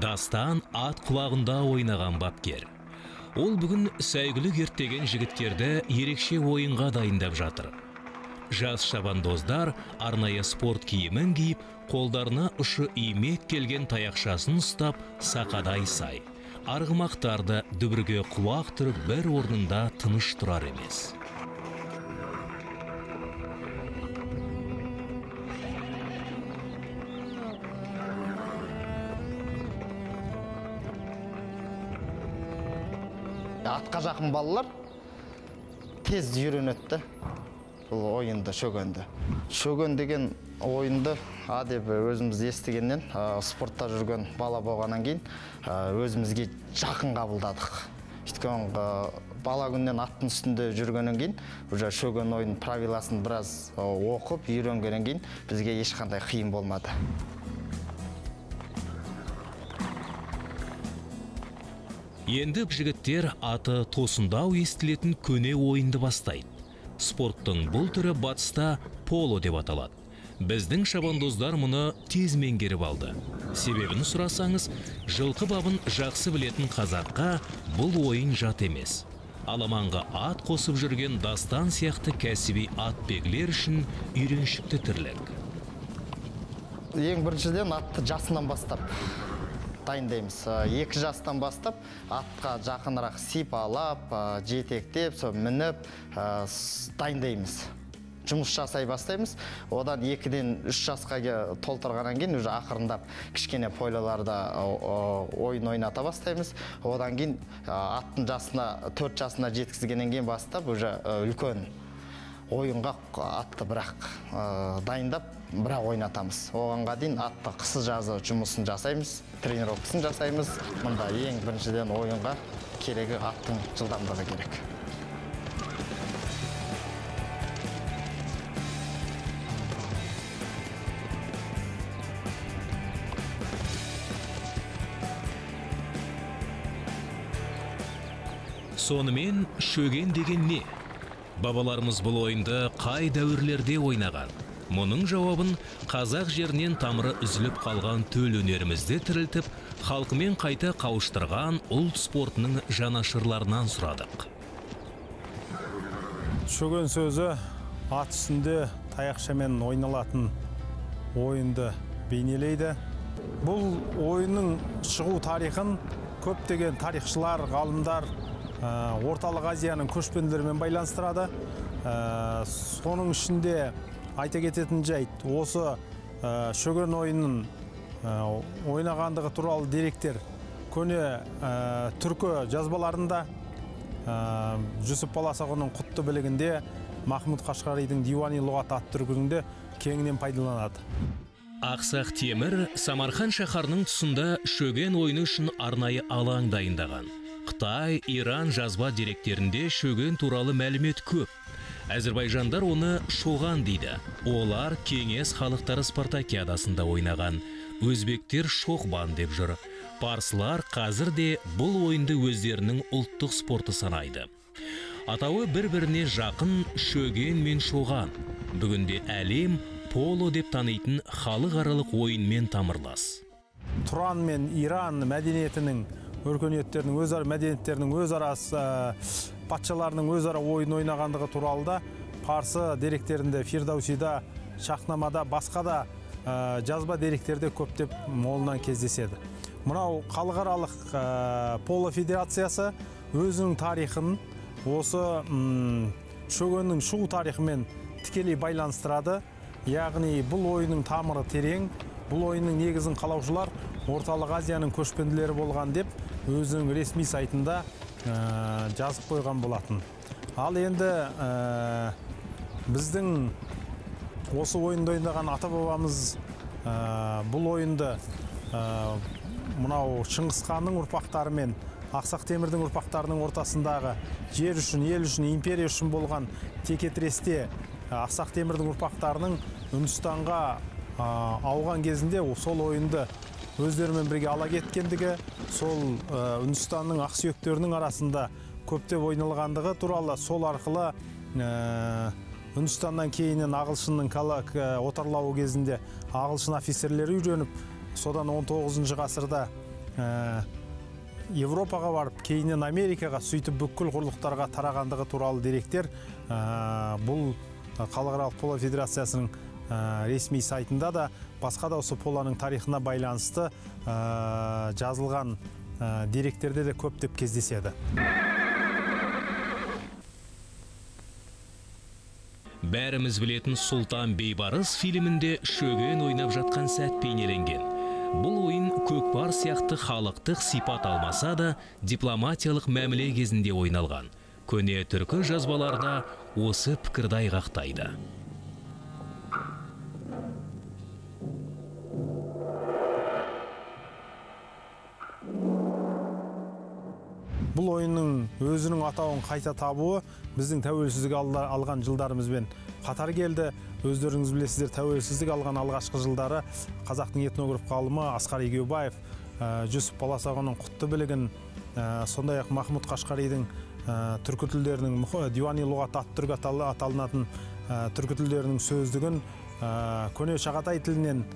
Дастан ат құлағында ойнаған бапкер. Ол бүгін сәйгүлік ерттеген жігіттерді ерекше ойынға дайындап жатыр. Жас шабандоздар арнайы спорт киімін киіп, қолдарына ұшы имек келген таяқшасын ұстап, сақадай сай. Арғымақтарды дүбірге құлақ түріп бір орнында тыныш тұрар емес. Атқа жақын балалар тез үйренеді бұл ойынды, шөгенді. Шөген деген ойынды а деп өзіміз естігеннен, спортта жүрген бала болғаннан кейін өзімізге жақын қабылдадық. Өйткені бала күннен аттың үстінде жүргеннен кейін уже шөген ойын правиласын біраз оқып үйренгеннен кейін бізге ешқандай қиын болмады. Енді жігіттер аты тосындау естілетін көне ойынды бастайды. Спорттың бұл түрі батыста поло деп аталады. Біздің шабандоздар мұны тез меңгеріп алды. Себебін сұрасаңыз, жылқы бабын жақсы білетін қазаққа бұл ойын жат емес. Аламанға ат қосып жүрген Дастан сияқты кәсіби атбегілер үшін үйреншікті тірлік. Ең біріншіден атты жасынан бастап дайындаймыз. 2 жастан бастап атқа жақынырақ сипалап, жетектеп, со мініп дайындаймыз. Жұмыс жасай бастаймыз. Одан 2-ден 3 жасқа толтырғаннан кейін уже ақырындап кішкене пойлаларда ойын ойната бастаймыз. Одан кейін аттың жасына 4 жасына жеткізгеннен кейін бастап уже үлкен ойынға атты бірақ дайындап, бірақ ойнатамыз. Оғанға дейін атты қысы жазы жұмысын жасаймыз, тренировкасын жасаймыз. Мында ең біріншіден ойынға керегі аттың жылдамдығы керек. Сонымен шөген деген не? Бабаларымыз бұл ойынды қай дәуірлерде ойнаған? Мұның жауабын қазақ жерінен тамыры үзіліп қалған төл өнерімізді тірілтіп, халқымен қайта қауыштырған ұлт спортының жанашырларынан сұрадық. Шөген сөзі ат үстінде таяқшамен ойналатын ойынды бейнелейді. Бұл ойынның шығу тарихын көптеген тарихшылар, ғалымдар Орталық Азияның көшпенділерімен байланыстырады. Соның ішінде айта кететін жайт, осы шөген ойынын ойнағандығы туралы деректер көне түркі жазбаларында, Жүсіп Баласағұнның құтты білігінде, Махмұд Қашқаридің Диуани лұғат атты түркісінде кеңінен пайдаланады. Ақсақ Темір Самарқан шаһарының тұсында шөген ойыны үшін арнайы алаң дайындаған. Қытай, Иран жазба деректерінде шөген туралы мәлімет көп. Әзірбайжандар оны шоған дейді. Олар Кеңес халықтары спартакиадасында ойнаған. Өзбектер шоқбан деп жүр. Парсылар қазір де бұл ойынды өздерінің ұлттық спорты санайды. Атауы бір-біріне жақын шөген мен шоған. Бүгінде әлем поло деп танитын халықаралық ойынмен тамырлас. Тұран мен Иран мәдениетінің өркениеттерінің өзара мәдениеттерінің өзара патшаларының өзара ойын ойнағандығы туралы да парсы деректерінде, Фирдаусида, Шахнамада, басқа да жазба деректерде көптеп молынан кездеседі. Мынау халықаралық поло федерациясы өзінің тарихын осы шөгеннің шығу тарихымен тікелей байланыстырады. Яғни бұл ойынның тамыры терең, бұл ойынның негізін қалаушылар Орталық Азияның көшпенділері болған деп өзінің ресми сайтында жазып қойған болатын. Ал енді біздің осы ойынды ойнаған ата-бабамыз бұл ойынды мынау Шыңғыс ханның ұрпақтары мен Ақсақ Темірдің ұрпақтарының ортасындағы жер үшін, ел үшін, империя үшін болған текетіресте Ақсақ Темірдің ұрпақтарының Үндістанға ауған кезінде сол ойынды өздерімен бірге ала кеткендігі, сол Үндістанның ақсүйектерінің арасында көптеп ойналғандығы туралы, сол арқылы Үндістаннан кейіннен ағылшынның отарлауы кезінде ағылшын офицерлері үйреніп, содан 19 ғасырда Европаға барып, кейіннен Америкаға, сөйтіп бүкіл құрлықтарға тарағандығы туралы деректер бұл Халықаралық поло федерациясының ресми сайтында да, басқа да осы полоның тарихына байланысты жазылған деректерде де көптеп кездеседі. Бәріміз білетін Сұлтан Бейбарыс фильмінде шөген ойнап жатқан сәт бейнеленген. Бұл ойын көкпар сияқты халықтық сипат алмаса да, дипломатиялық мәміле кезінде ойналған. Көне түркі жазбаларда осы пікірді айғақтайды. Бұл ойынның өзінің атауын қайта табуы біздің тәуелсіздік алған жылдарымызбен қатар келді. Өздеріңіз білесіздер, тәуелсіздік алған алғашқы жылдары қазақтың этнограф ғалымы Асқар Егеубаев Жүсіп Баласағұнның құтты білігін, сондай-ақ Махмұд Қашқаридің түркі тілдерінің Диуани лұғат ат түркі аталынатын түркі тілдерінің сөздігін көне шағатай тілінен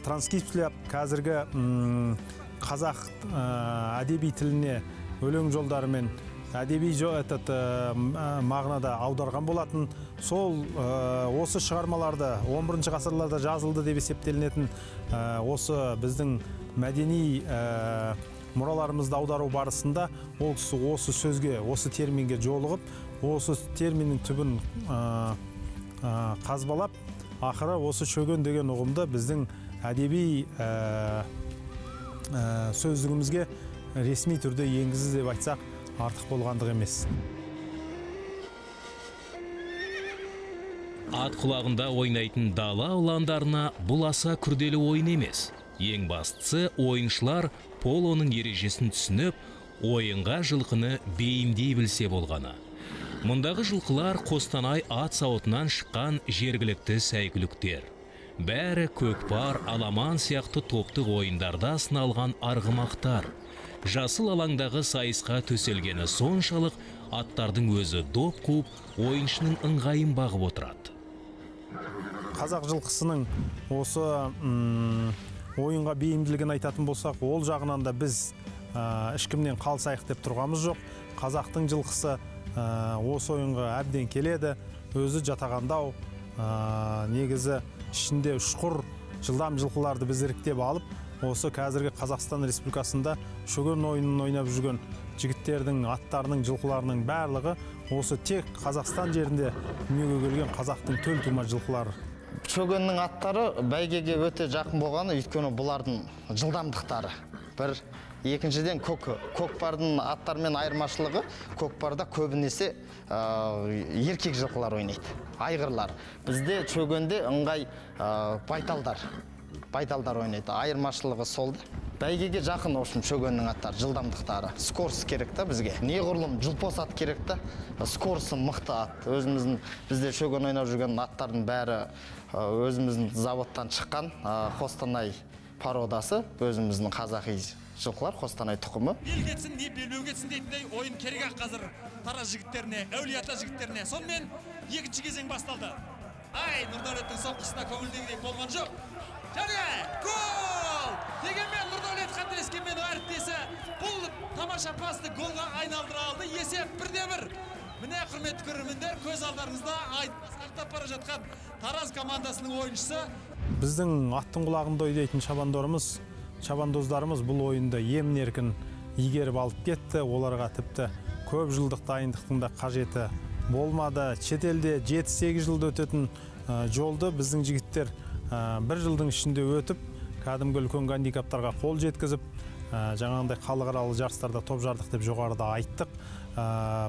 транскрипциялап, қазіргі қазақ әдеби тіліне өлең жолдарымен әдеби мағынада аударған болатын. Сол осы шығармаларды 11 ғасырларда жазылды деп есептелінетін осы біздің мәдени мұраларымызды аудару барысында ол кісі осы сөзге, осы терминге жолығып, осы терминнің түбін қазбалап, ақыры осы шөген деген ұғымды біздің әдеби сөздігімізге ресми түрде енгізді деп айтсақ артық болғандық емес. Ат құлағында ойнайтын дала ұландарына бұл аса күрделі ойын емес. Ең бастысы, ойыншылар полоның ережесін түсініп, ойынға жылқыны бейімдей білсе болғаны. Мұндағы жылқылар Қостанай ат зауытынан шыққан жергілікті сәйгүліктер. Бәрі көкпар, аламан сияқты топтық ойындарда сыналған арғымақтар. Жасыл алаңдағы сайысқа төселгені соншалық, аттардың өзі доп қуып, ойыншының ыңғайын бағып отырады. Қазақ жылқысының осы ойынға бейімділігін айтатын болсақ, ол жағынан да біз ешкімнен қалсайық деп тұрғамыз жоқ. Қазақтың жылқысы осы ойынға әбден келеді, өзі жатағандау, негізі ішінде ұшқыр жылдам жылқыларды біз іріктеп алып, осы қазіргі Қазақстан Республикасында шөген ойынын ойнап жүрген жігіттердің, аттарының, жылқыларының барлығы осы тек Қазақстан жерінде дүниеге келген қазақтың төл тума жылқылары. Шөгеннің аттары бәйгеге өте жақын болғаны, өйткені бұлардың жылдамдықтары бір. Екіншіден, көкпардың аттармен айырмашылығы, көкпарда көбінесе еркек жылқылар ойнайды, айғырлар. Бізде шөгенде ыңғай байталдар ойнайды. Айырмашылығы сол. Бәйгеге жақын общем шөгеннің аттары, жылдамдықтары. Скорость керек та бізге. Неғұрлым жылпос ат керек та, скоросты мықты ат. Өзіміздің бізде шөген ойнап жүрген аттардың бәрі өзіміздің заводтан шыққан Қостанай породасы, өзіміздің қазақи жылқылар, Қостанай тұқымы. Бел кетсін, не белбеу кетсін дейтіндей ойын керек ақ қазір Тараз жігіттеріне, Әулиеата жігіттеріне. Сонымен екінші кезең басталды. Ай, Нұрдәулеттің соққысына көңілдегідей болған жоқ. Және гол! Дегенмен Нұрдәулет қателескенмен әріптесі бұл тамаша пасты голға айналдыра алды. Есеп 1-1. Міне, құрметті көрермендер, көз алдарыңызда асқақтап бара жатқан Тараз командасының ойыншысы. Біздің аттың құлағында ойнайтын шабандоздарымыз бұл ойынды емін-еркін игеріп алып кетті. Оларға тіпті көп жылдық дайындықтың да қажеті болмады. Шетелде 7-8 жылда өтетін жолды біздің жігіттер бір жылдың ішінде өтіп, кәдімгі үлкен гандикаптарға қол жеткізіп, жаңағындай халықаралық жарыстарда топ жардық деп жоғарыда айттық.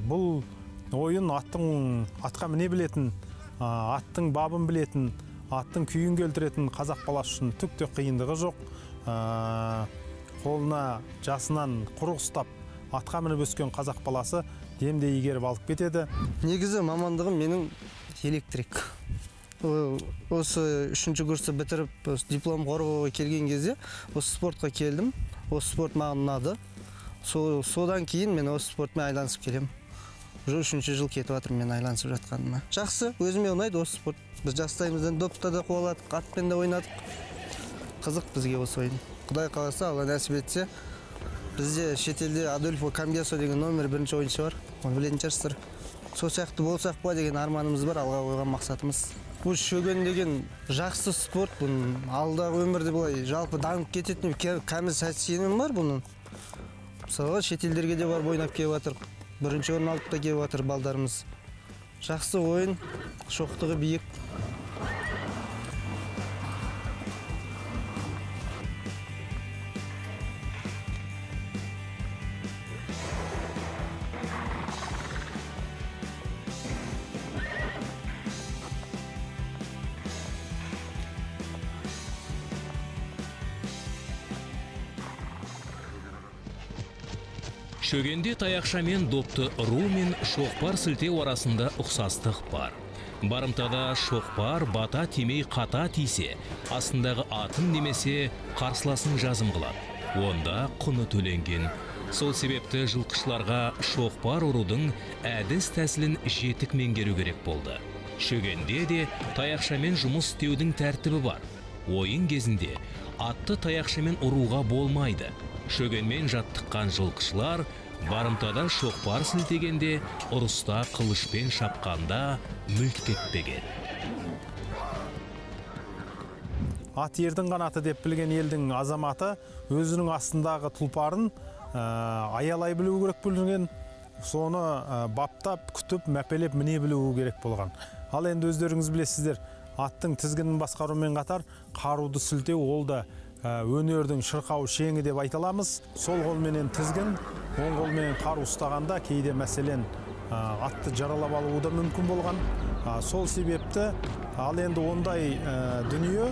Бұл ойын атқа міне білетін, аттың бабын білетін, аттың күйін келтіретін қазақ баласы үшін түк те қиындығы жоқ. Қолына жасынан құрық ұстап, атқа мініп өскен қазақ баласы демде игеріп алып кетеді. Негізі мамандығым менің электрик. Осы 3-ші курсты бітіріп, диплом қорғауға келген кезде осы спортқа келдім. Осы спорт маған ұнады. Содан кейін мен осы спортмен айланысып келемін. Уже 3-ші жыл кетіп жатыр мен айланысып жатқаныма. Жақсы, өзіме ұнайды осы спорт. Біз жастайымыздан допта да қуаладық, атпен де ойнадық. Қызық бізге осы ойын. Құдай қаласа, Алла нәсіп етсе, Бізде шетелде Адольфо Камбиасо деген номер бірінші ойыншы бар, оны білетін шығарсыздар. Сол сияқты болсақ па деген арманымыз бар, алға қойған мақсатымыз. Бұл шөген деген жақсы спорт, бұның алдағы өмірде былай жалпы дамып кететініне кәміл сенімім бар бұның. Мысалға шетелдерге де барып ойнап келіп жатыр, бірінші орын алып та келіп жатыр балдарымыз. Жақсы ойын, шоқтығы биік. Шөгенде таяқшамен допты ұру мен шоқпар сілтеу арасында ұқсастық бар. Барымтада шоқпар бата тимей қата тисе, астындағы атын немесе қарсыласын жазым қылады. Онда құны төленген. Сол себепті жылқышыларға шоқпар ұрудың әдіс тәсілін жетік меңгеру керек болды. Шөгенде де таяқшамен жұмыс істеудің тәртібі бар. Ойын кезінде атты таяқшамен ұруға болмайды. Шөгенмен жаттыққан жылқышылар барымтада шоқпар сілтегенде, ұрыста қылышпен шапқанда мүлт кетпеген. Ат ердің қанаты деп білген елдің азаматы өзінің астындағы тұлпарын аялай білу керек білген, соны баптап, күтіп, мәпелеп міне білуі керек болған. Ал енді өздеріңіз білесіздер, аттың тізгінін басқарумен қатар қаруды сілтеу ол да өнердің шырқау шеңі деп айта аламыз. Сол қолменен тізгін, оң қолменен қару ұстағанда кейде мәселен атты жаралап алуы да мүмкін болған. Сол себепті ал енді ондай дүние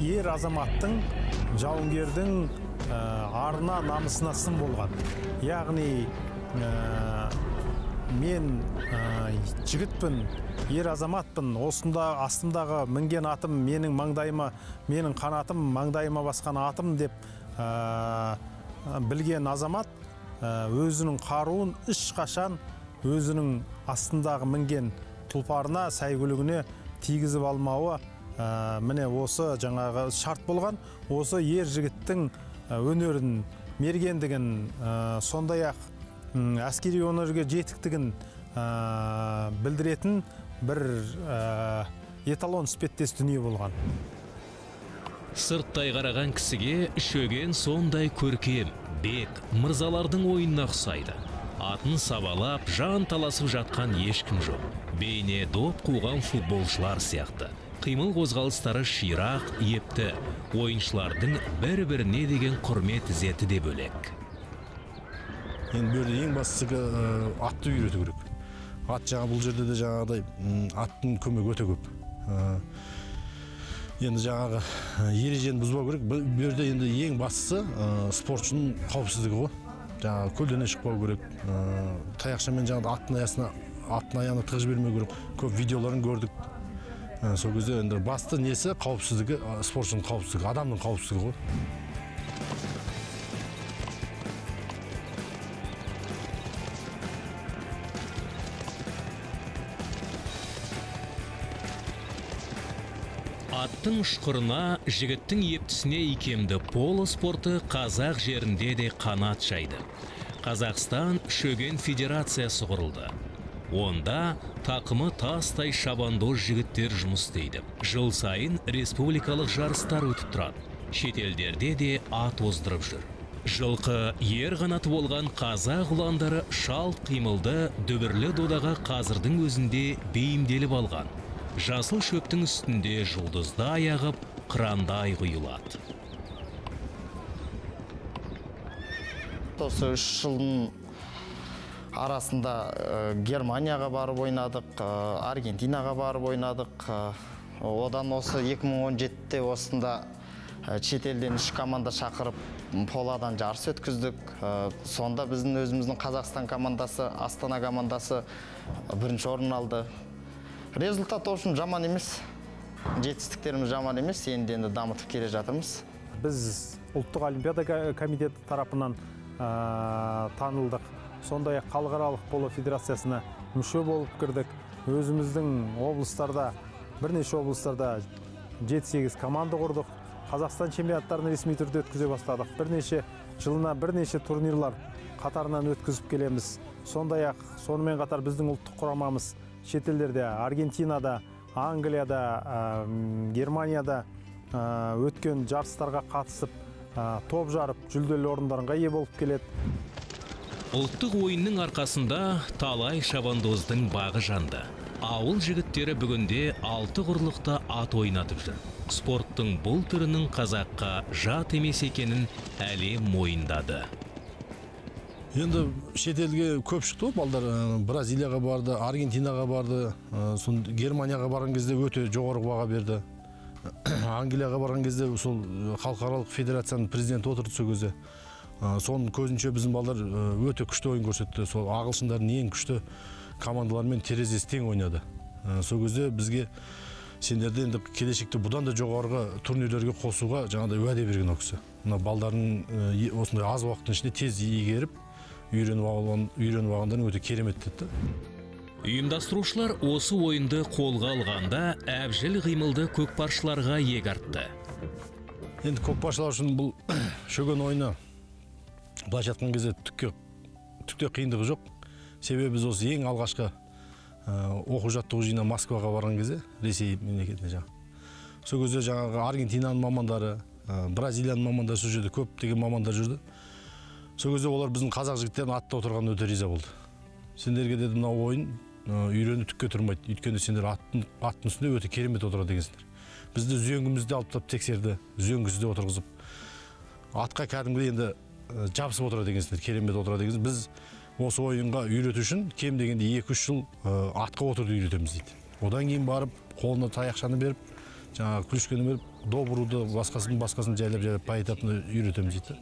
ер азаматтың, жауынгердің арына, намысына сын болған. Яғни мен жігітпін, ер азаматпын, осында астымдағы мінген атым менің маңдайыма, менің қанатым маңдайыма басқан атым деп білген азамат өзінің қаруын ешқашан өзінің астындағы мінген тұлпарына, сәйгүлігіне тигізіп алмауы міне осы жаңағы шарт болған. Осы ер жігіттің өнерін, мергендігін, сондай-ақ әскери өнерге жетіктігін білдіретін бір эталон іспеттес дүние болған. Сырттай қараған кісіге шөген сондай көркем, бек, мырзалардың ойынына ұқсайды. Атын сабалап, жан таласып жатқан ешкім жоқ. Бейне доп қуған футболшылар сияқты. Қимыл қозғалыстары ширақ, епті. Ойыншылардың бір-біріне деген құрмет ізеті де бөлек. Енді бұл жерде ең бастысы атты үйрету керек. Ат жаңа бұл жерде де жаңағыдай аттың көмегі өте көп. Енді жаңағы ережені бұзбау керек. Бұл жерде енді ең бастысы спортшының қауіпсіздігі ғой. Жаңағы көлденең шықпау керек. Таяқшамен жаңағы аттың аяғына тығып жібермеу керек. Көп видеоларын көрдік. Сол кезде енді басты несі қауіпсіздігі, спортшының қауіпсіздігі, адамның қауіпсіздігі ғой. Аттың ұшқырына, жігіттің ептісіне икемді поло спорты қазақ жерінде де қанат жайды. Қазақстан Шөген федерациясы құрылды. Онда тақымы тастай шабандоз жігіттер жұмыс істейді. Жыл сайын республикалық жарыстар өтіп тұрады. Шетелдерде де ат оздырып жүр. Жылқы ер қанаты болған қазақ ұландары шалт қимылды дүбірлі додаға қазірдің өзінде бейімделіп алған. Жасыл шөптің үстінде жұлдыздай ағып, қырандай құйылады. Осы 3 жылдың арасында Германияға барып ойнадық, Аргентинаға барып ойнадық. Одан осы 2017-те осында шетелден 3 команда шақырып, поладан жарыс өткіздік. Сонда біздің өзіміздің Қазақстан командасы, Астана командасы бірінші орын алды. Результат в общем жаман емес, жетістіктеріміз жаман емес, енді дамытып келе жатырмыз. Біз ұлттық олимпиада комитеті тарапынан танылдық. Сондай-ақ халықаралық поло федерациясына мүше болып кірдік. Өзіміздің облыстарда, бірнеше облыстарда 7-8 команда құрдық. Қазақстан чемпионаттарын ресми түрде өткізе бастадық. Бірнеше жылына бірнеше турнирлар қатарынан өткізіп келеміз. Сондай-ақ, сонымен қатар біздің ұлттық құрамамыз шетелдерде, Аргентинада, Англияда, Германияда өткен жарыстарға қатысып, топ жарып, жүлделі орындарға ие болып келеді. Ұлттық ойынның арқасында талай шабандоздың бағы жанды. Ауыл жігіттері бүгінде 6 құрлықта ат ойнатып жүр. Спорттың бұл түрінің қазаққа жат емес екенін әлем мойындады. Енді шетелге көп шықты ғой балдар. Бразилияға барды, Аргентинаға барды, Германияға барған кезде өте жоғары баға берді. Англияға барған кезде сол халықаралық федерацияның президенті отырды сол кезде. Соның көзінше біздің балдар өте күшті ойын көрсетті. Сол ағылшындардың ең күшті командалармен терезесі тең ойнады. Сол кезде бізге сендерді енді келешекте бұдан да жоғарғы турнирлерге қосуға жаңағыдай уәде берген ол кісі. Мына балдардың осындай аз уақыттың ішінде тез игеріп, үйреніп алғандарын өте керемет деді. Ұйымдастырушылар осы ойынды қолға алғанда әбжіл қимылды көкпаршыларға иек артты. Енді көкпаршылар үшін бұл шөген ойыны былайша айтқан кезде түкте қиындығы жоқ. Себебі біз осы ең алғашқы оқу жаттығу жиынына Москваға барған кезде, Ресей мемлекетіне жаңа. Сол кезде жаңағы Аргентинаның мамандары, Бразилияның мамандары сол жерде көптеген мамандар жүрді. Сол кезде олар біздің қазақ жігіттерінің атта отырғанына өте риза болды. Сендерге деді, мынау ойын үйрену түкке тұрмайды. Өйткені сендер аттың үстінде өте керемет отырады екенсіңдер. Бізді үзеңгімізді алып тап тексерді, үзеңгісі де отырғызып. Атқа кәдімгідей енді жабысып отырады екенсіңдер, керемет отырады екенсіңдер. Біз осы ойынға үйрету үшін кем дегенде 2-3 жыл атқа отыруды үйретеміз дейді. Одан кейін барып қолына таяқшаны беріп, жаңағы күлішкені беріп, доп ұруды, басқасын жайлап-жайлап поэтапно үйретеміз дейді.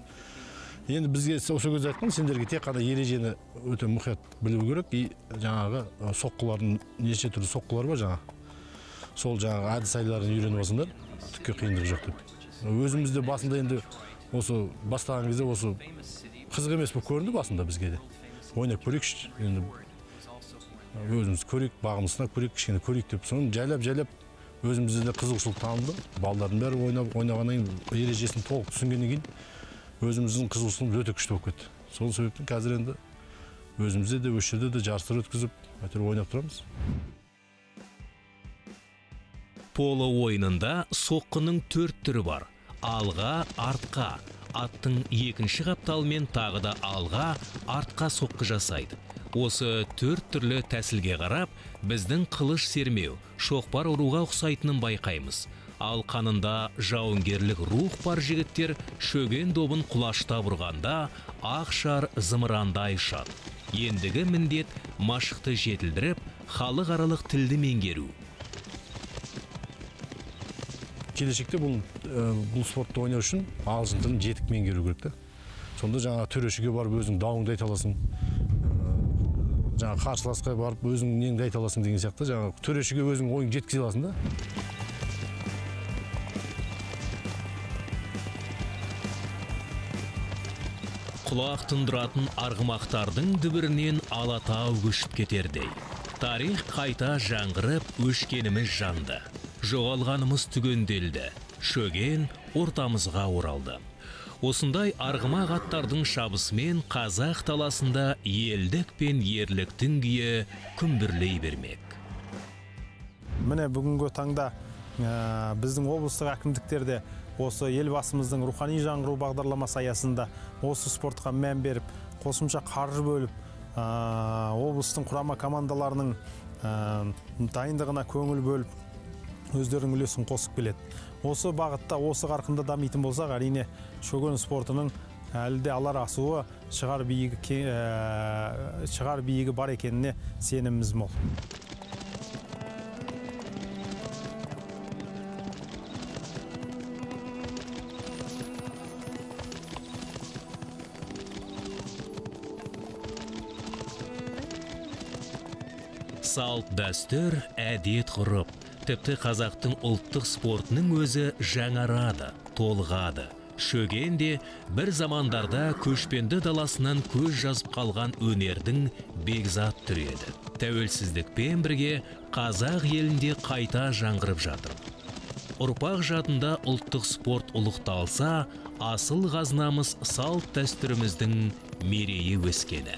Енді бізге осы кезде айтқан, сендерге тек қана ережені өте мұқият білу керек, и жаңағы соққылардың неше түрлі соққылар бар жаңағы. Сол жаңағы әдіс айларын үйреніп алсаңдар, түкке қиындық жоқ деп. Өзіміз де басында енді осы бастаған кезде осы қызық емес болып көрінді басында бізге де. Ойнап көрейікші, енді өзіміз көрейік, бағымызды сынап көрейік, кішкене көрейік деп. Соны жайлап-жайлап өзімізде де қызығушылық танылды. Балдардың бәрі ойнағаннан кейін, ережесін толық түсінгеннен кейін өзіміздің қызығушылығымыз өте күшті болып кетті. Сол себептен қазір енді өзімізде де, осы жерде де жарыстар өткізіп, әйтеуір ойнап тұрамыз. Поло ойынында соққының 4 түрі бар. Алға, артқа. Аттың екінші қапталымен тағы да алға, артқа соққы жасайды. Осы 4 түрлі тәсілге қарап, біздің қылыш сермеу, шоқпар ұруға ұқсайтынын байқаймыз. Ал қанында жауынгерлік рух бар жігіттер шөген добын құлаштап ұрғанда ақ шар зымырандай ұшады. Ендігі міндет машықты жетілдіріп, халықаралық тілді меңгеру. Келешекте бұл спортты ойнау үшін ағылшын тілін жетік меңгеру керек та. Сонда жаңа төрешіге барып өзің дауыңды айта аласың, жаңа қарсыласқа барып өзің неңді айта аласың деген сияқты, жаңа төрешіге өзің ойыңды жеткізе аласың да. Құлақ тұндыратын арғымақтардың дүбірінен Алатау көшіп кетердей. Тарих қайта жаңғырып, өшкеніміз жанды. Жоғалғанымыз түгенделді. Шөген ортамызға оралды. Осындай арғымақ аттардың шабысымен қазақ даласында елдік пен ерліктің күйі күмбірлей бермек. Міне бүгінгі таңда біздің облыстық әкімдіктерде осы елбасымыздың рухани жаңғыру бағдарламасы аясында осы спортқа мән беріп, қосымша қаржы бөліп, облыстың құрама командаларының дайындығына көңіл бөліп, өздерінің үлесін қосып келеді. Осы бағытта, осы қарқында дамитын болсақ, әрине шөген спортының әлі де алар асуы, шығар биігі бар екеніне сеніміміз мол. Салт дәстүр, әдет ғұрып, тіпті қазақтың ұлттық спортының өзі жаңарады, толығады. Шөген де бір замандарда көшпенді даласынан көз жазып қалған өнердің бекзат түрі еді. Тәуелсіздікпен бірге қазақ елінде қайта жаңғырып жатыр. Ұрпақ жадында ұлттық спорт ұлықталса, асыл қазынамыз, салт дәстүріміздің мерейі өскені.